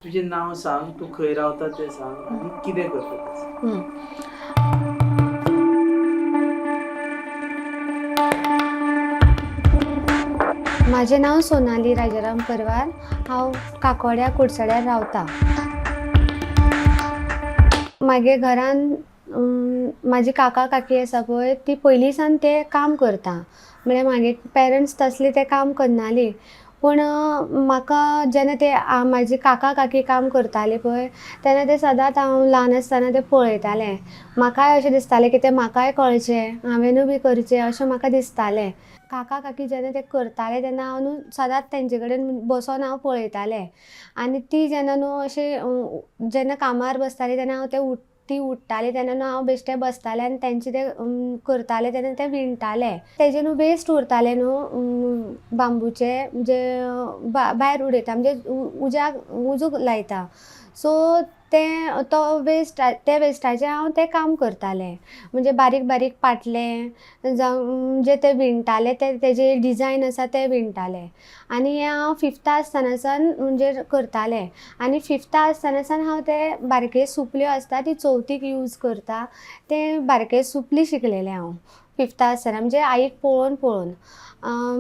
तुजें नांव सांग, तूं खंय रावता तें सांग आनी कितें करता तें सांग. म्हाजें नांव सोनाली राजाराम परवार. हांव काकोड्या कुडचड्यार रावता. म्हागे घरान म्हाजी काका काकी आसा पळय, ती पयलीं सावन तें काम करता. म्हळ्यार म्हागे पेरंट्स तसलें तें काम करनाली, पूण म्हाका जेन्ना ते म्हाजी काका काकी काम करताली पळय तेन्ना ते सदांच हांव ल्हान आसतना तें पळयतालें. म्हाकाय अशें दिसतालें की तें म्हाकाय कळचें, हांवेनूय बी करचें अशें म्हाका दिसतालें. काका काकी जेन्ना ते करताले तेन्ना हांव न्हू सदांच तेंचे कडेन बसोन हांव पळयतालें. आनी ती जेन्ना न्हू अशें जेन्ना कामार बसताली तेन्ना हांव ते ती उठताली तेन्ना न्हू हांव बेश्टें बसतालें आनी तेंचे ते करताले तेन्ना ते विणटाले. तेजे न्हू वेस्ट उरताले न्हू बांबूचे जे भायर उडयता, म्हणजे उज्याक उजो लायता. सो तें तो वेस्ट, ते वेस्टाचें हांव तें काम करतालें. म्हणजे बारीक बारीक पाटले जावं जे ते विणटाले ते तेजे डिजायन आसा ते विणटाले. आनी हें हांव फिफ्था आसतना सावन म्हणजे करतालें. आनी फिफ्था आसतना सावन हांव ते बारके सुपल्यो आसता ती चवथीक यूज करता, ते बारके सुपली शिकलेलें हांव फिफ्था आसतना, म्हणजे आईक पळोवन पळोवन.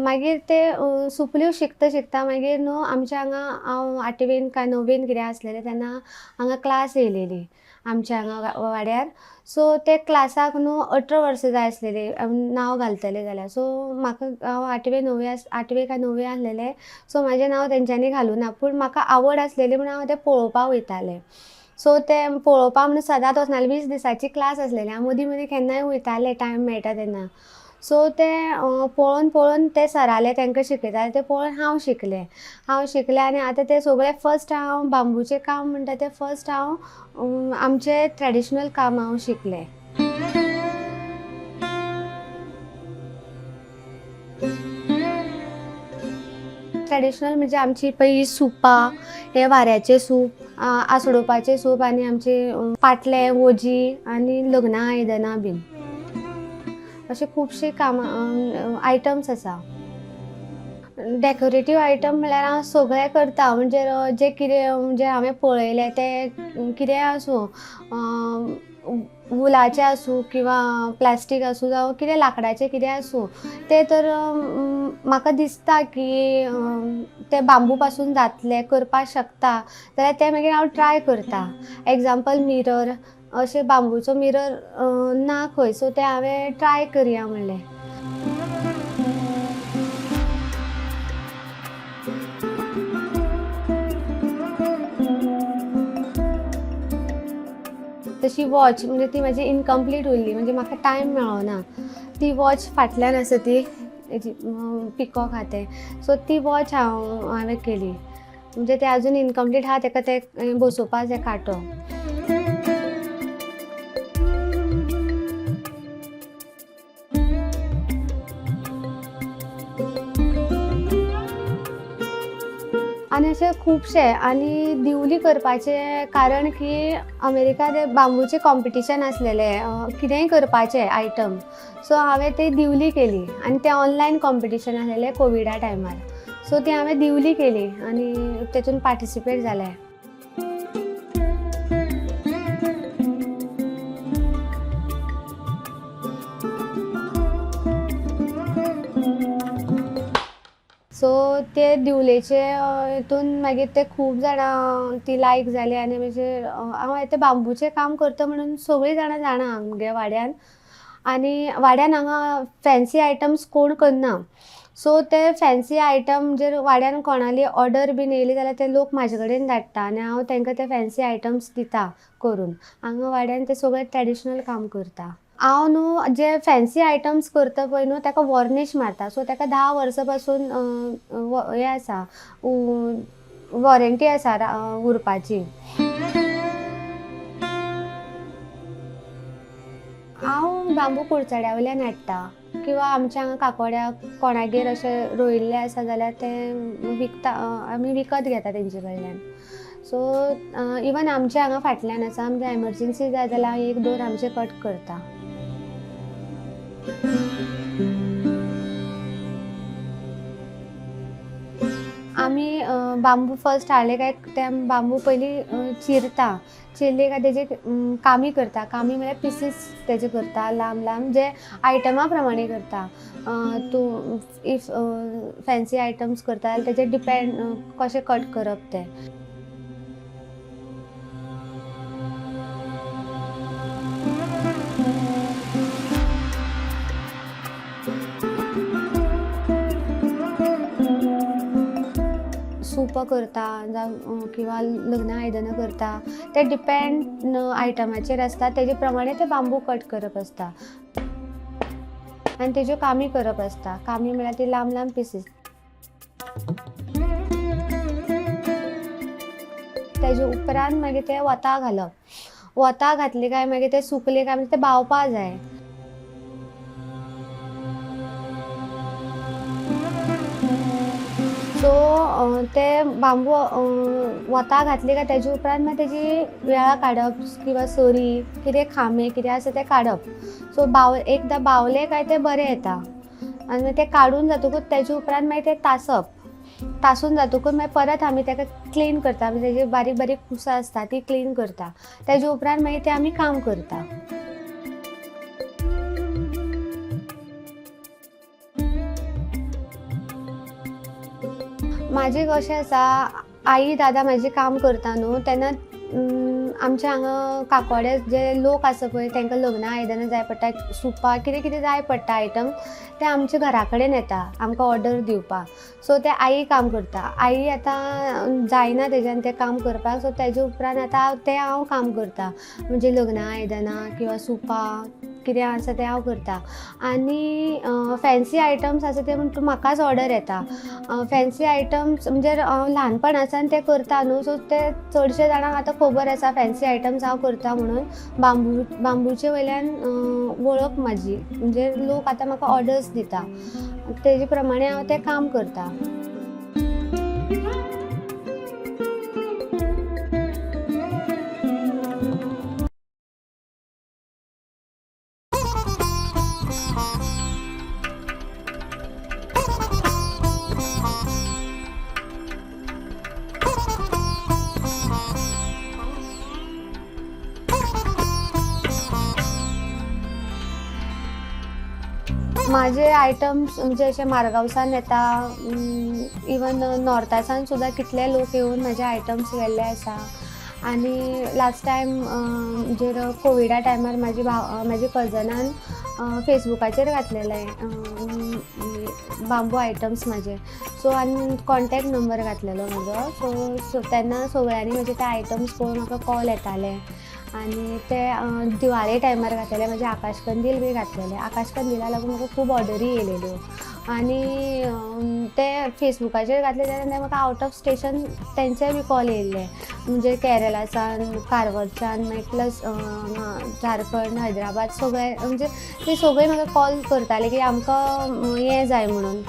मागीर ते सुपल्यो शिकता शिकता मागीर न्हू आमच्या हांगा हांव आठवेन काय णवेन कितें आसलेलें तेन्ना हांगा क्लास येयलेली आमच्या हांगा वाड्यार. सो ते क्लासाक न्हू 18 वर्सां जाय आसलेली नांव घालतलें जाल्यार. सो म्हाका हांव आठवे णवे आठवे काय णवे आसलेलें. सो म्हाजें नांव तेंच्यांनी घालूना, पूण म्हाका आवड आसलेली म्हणून हांव तें पळोवपाक वयतालें. सो तें पळोवपाक म्हणून सदांच वचनासलें, 20 दिसांची क्लास आसलेली, हांव मदीं मदीं केन्नाय वयतालें टायम मेळटा तेन्ना. सो तें पळोवन पळोवन ते सराले तांकां शिकयताले तें पळोवन हांव शिकलें. हांव शिकलें आनी आतां तें सगळें फर्स्ट हांव बांबूचें काम म्हणटा तें फर्स्ट हांव आमचें ट्रेडिशनल काम हांव शिकलें. ट्रेडिशनल म्हणजे आमची पळय सुपां, हे वाऱ्याचें सूप, आसडोवपाचें सूप आनी आमचे पाटले, वोजी आनी लग्ना आयदनां बीन अशे खुबशे कामां आयटम्स आसा. डेकोरेटीव आयटम म्हळ्यार हांव सगळें करता, म्हणजे जें कितें म्हणजे हांवें पळयलें तें कितेंय आसूं, वुलाचें आसूं किंवां प्लास्टीक आसूं जावं कितें लांकडाचें कितें आसूं, तें तर म्हाका दिसता की तें बांबू पासून जातलें, करपाक शकता जाल्यार तें मागीर हांव ट्राय करता. एग्जाम्पल मिरर, अशें बांबूचो मिरर ना खंय, सो तें हांवें ट्राय करया म्हणलें. तशी वॉच म्हणजे ती म्हाजी इनकम्प्लीट उरली, म्हणजे म्हाका टायम मेळना. ती वॉच फाटल्यान आसा ती पिकॉक आहा तें, सो ती वॉच हांव हांवें केली. म्हणजे ते अजून इनकम्प्लीट आहा, तेका ते बसोवपाक जाय कांटो. आनी अशे खुबशे. आनी दिवली करपाचें कारण की अमेरिका ते बांबूचें कॉम्पिटिशन आसलेलें, कितेंय करपाचें आयटम. सो हांवें ती दिवली केली आनी तें ऑनलायन कॉम्पिटिशन आसलेलें कोविडा टायमार. सो ती हांवें दिवली केली आनी तेतून पार्टिसिपेट जालें. सो ते दिवलेचे हितून मागीर ते खूब जाणां ती लायक जाली. आनी म्हणजे हांव आतां बांबूचें काम करता म्हणून सगळीं जाणां जाणा आमगे वाड्यान. आनी वाड्यान हांगा फॅन्सी आयटम्स कोण करना. सो ते फॅन्सी आयटम जर वाड्यान कोणाली ऑर्डर बीन येयली जाल्यार ते लोक म्हाजे कडेन धाडटा आनी हांव तांकां ते फॅन्सी आयटम्स दिता करून. हांगा वाड्यान ते सगळे ट्रेडिशनल काम करता. हांव न्हू जे फॅन्सी आयटम्स करता पळय न्हू ताका वॉर्निश मारता. सो ताका 10 वर्सां पासून हें आसा, वॉरंटी आसा उरपाची. हांव बांबू कुडचड्या वयल्यान हाडटा किंवां आमच्या हांगा काकोड्या कोणागेर अशें रोयिल्लें आसा जाल्यार तें विकता, आमी विकत घेता तेंचे कडल्यान. सो इवन आमच्या हांगा फाटल्यान आसा, आमकां एमरजंसी जाय जाल्यार हांव 1-2 आमचे कट करता. आमी बांबू फर्स्ट हाडले काय ते बांबू पयलीं चिरता, चिरले काय तेजे कामी करता. कामी म्हळ्यार पिसीस तेजे करता, लांब लांब जे आयटमा प्रमाणे करता. तूं if fancy आयटम्स करता जाल्यार तेजेर डिपेंड कशें कट करप तें. सूप करता जावं किंवां लग्ना आयदनां करता, ते डिपेंड आयटमाचेर आसता. तेजे प्रमाणे ते बांबू कट करप आसता आनी तेज्यो कामी करप आसता. कामी म्हळ्यार ती लांब लांब पिसीस. तेजे उपरांत मागीर ते वता घालप. वता घातले काय मागीर ते सुकले काय मागीर ते बावपा जाय. सो ते बांबू वता घातले काय तेजे उपरांत मागीर तेजी वेळां काडप किंवां सरी कितें खांबे कितें आसा तें काडप. सो एकदां बावले काय ते बरें येता आनी मागीर तें काडून जातकूच तेजे उपरांत मागीर तें तासप. तासून जातकूच मागीर परत आमी तेका क्लीन करता, म्हणजे तेजी बारीक बारीक कुसां आसता ती क्लीन करता. तेजे उपरांत मागीर तें आमी काम करता. म्हाजें कशें आसा, आई दादा म्हाजें काम करता न्हू तेन्ना आमच्या हांगा काकोडे जे लोक आसा पळय तांकां लग्ना आयदनां जाय पडटा, सुपां कितें कितें जाय पडटा आयटम, ते आमच्या घरा कडेन येता आमकां ऑर्डर दिवपाक. सो ते आई काम करता. आई आतां जायना तेज्यान तें काम करपाक, सो तेजे उपरांत आतां तें हांव काम करता. म्हणजे लग्ना आयदनां किंवां सुपां कितें आसा तें हांव करता. आनी फॅन्सी आयटम्स आसा ते म्हण म्हाकाच ऑर्डर येता. फॅन्सी आयटम्स म्हणजे हांव ल्हानपणासान तें करता न्हू, सो ते चडशे जाणांक आतां खबर आसा फॅन्सी आयटम्स हांव करता म्हणून. बांबूचे वयल्यान वळख म्हाजी, म्हणजे लोक आतां म्हाका ऑर्डर्स दिता, तेजे प्रमाणे हांव तें काम करता. म्हाजे आयटम्स म्हणजे अशे मारगांवसान येता, इवन नॉर्थासान सुद्दां कितले लोक येवन म्हाजे आयटम्स व्हेल्ले आसा. आनी लास्ट टायम जेर कोविडा टायमार म्हाजी कजनान फेसबुकाचेर घातलेले बांबू आयटम्स म्हाजे. सो आनी कॉन्टेक्ट नंबर घातलेलो म्हाजो. सो तेन्ना सगळ्यांनी म्हजे ते आयटम्स पळोवन म्हाका कॉल येताले. आनी ते दिवाळे टायमार घातलेले म्हाजे आकाशकंदील बी घातलेले. आकाशकंदिला लागून म्हाका खूब ऑर्डरी येयलेल्यो. आनी ते फेसबुकाचेर घातले तेन्ना म्हाका आवट ऑफ स्टेशन तेंचे बी कॉल येयल्ले, म्हणजे केरलासान, कारवारच्यान, मागीर प्लस झारखंड, हैदराबाद, सगळे म्हणजे ते सगळे म्हाका कॉल करताले की आमकां हें जाय म्हणून,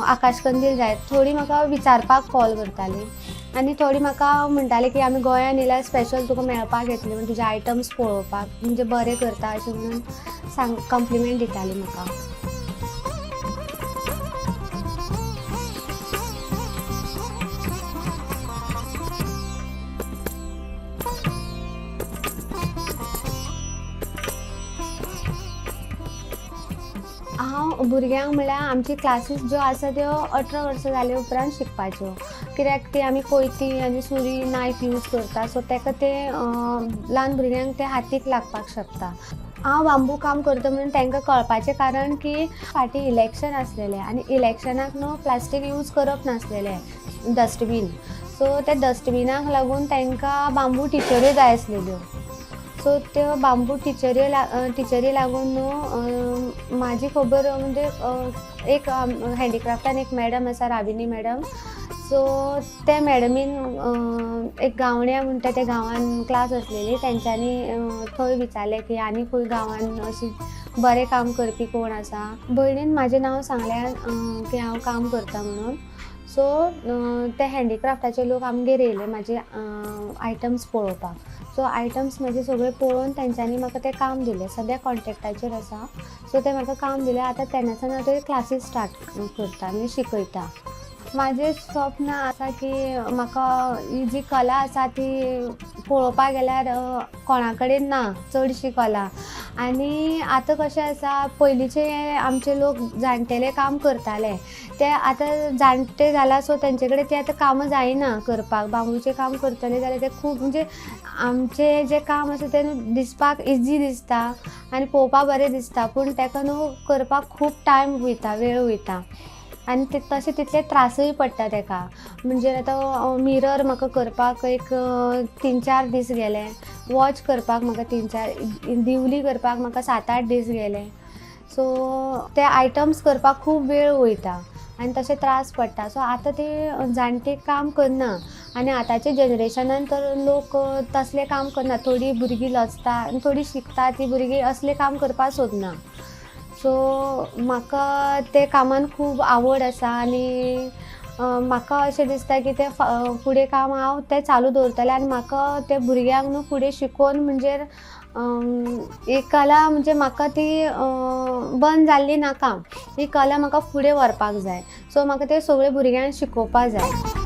आकाशकंदील जाय. थोडीं म्हाका विचारपाक कॉल करतालीं आनी थोडीं म्हाका म्हणटाले की आमी गोंयान येयल्यार स्पेशल तुका मेळपाक येतली म्हण, तुजे आयटम्स पळोवपाक, म्हणजे बरें करता अशें म्हणून कॉम्प्लिमेंट दिताली म्हाका. हांव भुरग्यांक म्हळ्यार आमची क्लासीस ज्यो आसा त्यो 18 वर्सां जाले उपरांत शिकपाच्यो, कित्याक ती आमी कोयती आनी सुरी नायफ यूज करता. सो ताका ते ल्हान भुरग्यांक ते हातीक लागपाक शकता. हांव बांबू काम करता म्हणून तांकां कळपाचें कारण की फाटीं इलेक्शन आसलेलें आनी इलेक्शनाक न्हू प्लास्टीक यूज करप नासलेलें, डस्टबीन. सो त्या डस्टबिनाक लागून तांकां बांबू टिचऱ्यो जाय आसलेल्यो. सो त्यो बांबू टिचरी लागून न्हू म्हाजी खबर म्हणजे एक हँडीक्राफ्टान एक मॅडम आसा, राबिनी मॅडम. सो ते मॅडमीन एक गावण्या म्हणटा त्या गांवान क्लास आसलेली, तेंच्यांनी थंय विचारलें की आनी खंय गांवान अशी बरें काम करपी कोण आसा. भयणीन म्हाजें नांव सांगलें की हांव काम करता म्हणून. सो ते हँडीक्राफ्टाचे लोक आमगेर येयले म्हाजे आयटम्स पळोवपाक. सो आयटम्स म्हाजे सगळे पळोवन तेंच्यांनी म्हाका तें काम दिलें. सद्या कॉन्ट्रेक्टाचेर आसा. सो ते म्हाका काम दिलें. आतां तेन्नासान हांव ते क्लासीस स्टार्ट करता, म्हणजे शिकयता. म्हाजें स्वप्न आसा की म्हाका ही जी कला आसा ती पळोवपाक गेल्यार कोणा कडेन ना चडशी कला. आनी आतां कशें आसा, पयलींचे आमचे लोक जाणटेले काम करताले, ते आतां जाणटे जाला, सो तेंचे कडेन ते आतां कामां जायना करपाक. बांबूचें काम करतले जाल्यार ते खूब, म्हणजे आमचें जें काम आसा तें दिसपाक इजी दिसता आनी पळोवपाक बरें दिसता, पूण तेका न्हू करपाक खूब टायम वयता, वेळ वयता आनी ते तशें तितले त्रासय पडटा तेका. म्हणजे आतां मिरर म्हाका करपाक एक 3-4 दीस गेले, वॉच करपाक म्हाका 3-4, दिवली करपाक म्हाका 7-8 दीस गेले. सो ते आयटम्स करपाक खूब वेळ वयता आनी तशे त्रास पडटा. सो आतां ते जाणटे काम करना आनी आतांच्या जनरेशनान तर लोक तसलें काम करना. थोडीं भुरगीं लजता आनी थोडीं शिकता, ती भुरगीं असलें काम करपाक सोदना. सो म्हाका ते कामान खूब आवड आसा आनी म्हाका अशें दिसता की तें फुडें काम हांव तें चालू दवरतलें आनी म्हाका ते भुरग्यांक न्हू फुडें शिकोवन म्हणजे ही कला, म्हणजे म्हाका ती बंद जाल्ली नाका, ही कला म्हाका फुडें व्हरपाक जाय. सो म्हाका ते सगळे भुरग्यांक शिकोवपाक जाय.